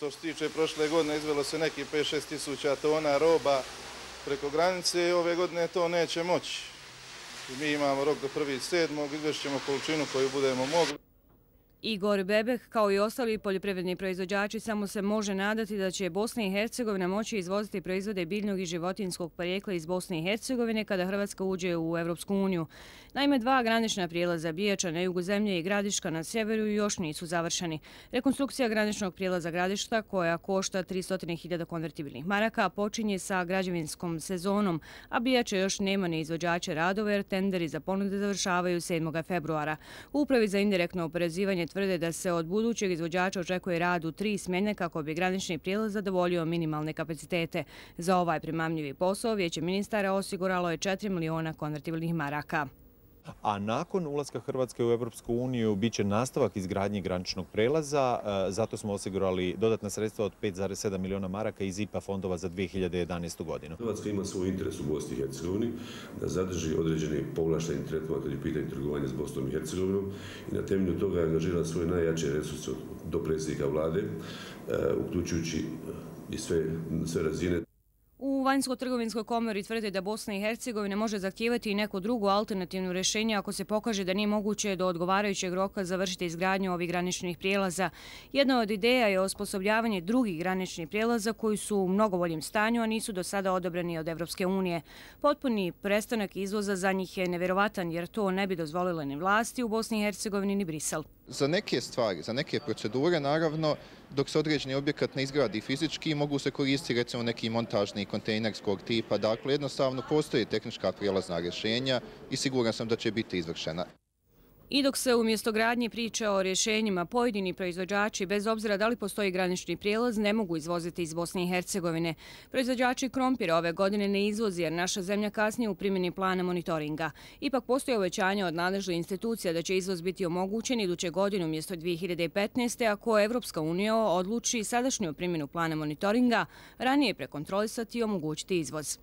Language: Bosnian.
što se tiče prošle godine izvelo se neki 5-6 tisuća tona roba preko granice i ove godine to neće moći. Mi imamo rok do 1.7. izvešćemo količinu koju budemo mogli. Igor Bebek, kao i ostali poljoprivredni proizvođači, samo se može nadati da će Bosna i Hercegovina moći izvoziti proizvode biljnog i životinjskog porijekla iz Bosne i Hercegovine kada Hrvatska uđe u Evropsku uniju. Naime, 2 granična prijelaza Bijača na jugu zemlje i Gradiška na sjeveru još nisu završeni. Rekonstrukcija graničnog prijelaza Gradišta, koja košta 300.000 konvertibilnih maraka, počinje sa građevinskom sezonom, a Bijača još nema ni izvođače radova jer tenderi za ponude završavaju 7. februara. U Upravi za indirektno oporezivanje tvrde da se od budućeg izvođača očekuje rad u 3 smjene kako bi granični prijelaz zadovoljio minimalne kapacitete. Za ovaj primamljivi posao Vijeće ministara osiguralo je 4 miliona konvertibilnih maraka. A nakon ulaska Hrvatske u Europsku uniju bit će nastavak izgradnje graničnog prelaza. Zato smo osigurali dodatna sredstva od 5,7 miliona maraka iz IPA fondova za 2011. godinu. Hrvatska ima svoj interes u Bosni i Hercegovini da zadrži određeni povlašteni tretman kad je pitanje trgovanja s Bosnom i Hercegovinom i na temelju toga je angažirala svoje najjače resurse do predsjednika vlade, uključujući i sve razine. U Vanjsko-trgovinskoj komori tvrde da Bosna i Hercegovina može zahtijevati i neko drugo alternativno rješenje ako se pokaže da nije moguće do odgovarajućeg roka završiti izgradnju ovih graničnih prijelaza. Jedna od ideja je osposobljavanje drugih graničnih prijelaza koji su u mnogo boljem stanju, a nisu do sada odobreni od Evropske unije. Potpuni prestanak izvoza za njih je nevjerovatan jer to ne bi dozvolile ni vlasti u Bosni i Hercegovini ni Brisel. Za neke stvari, za neke procedure, naravno, dok se određeni objekat ne izgradi fizički, mogu se koristiti recimo neki montažni kontejnerskog tipa. Dakle, jednostavno postoje tehnička prijelazna rješenja i siguran sam da će biti izvršena. I dok se umjesto gradnje priča o rješenjima, pojedini proizvođači, bez obzira da li postoji granični prijelaz, ne mogu izvoziti iz Bosne i Hercegovine. Proizvođači krompira ove godine ne izvozi jer naša zemlja kasnije u primjeni plana monitoringa. Ipak postoje obećanja od nadležnih institucija da će izvoz biti omogućen iduće godine umjesto 2015. ako Evropska unija odluči sadašnju primjenu plana monitoringa ranije prekontrolisati i omogućiti izvoz.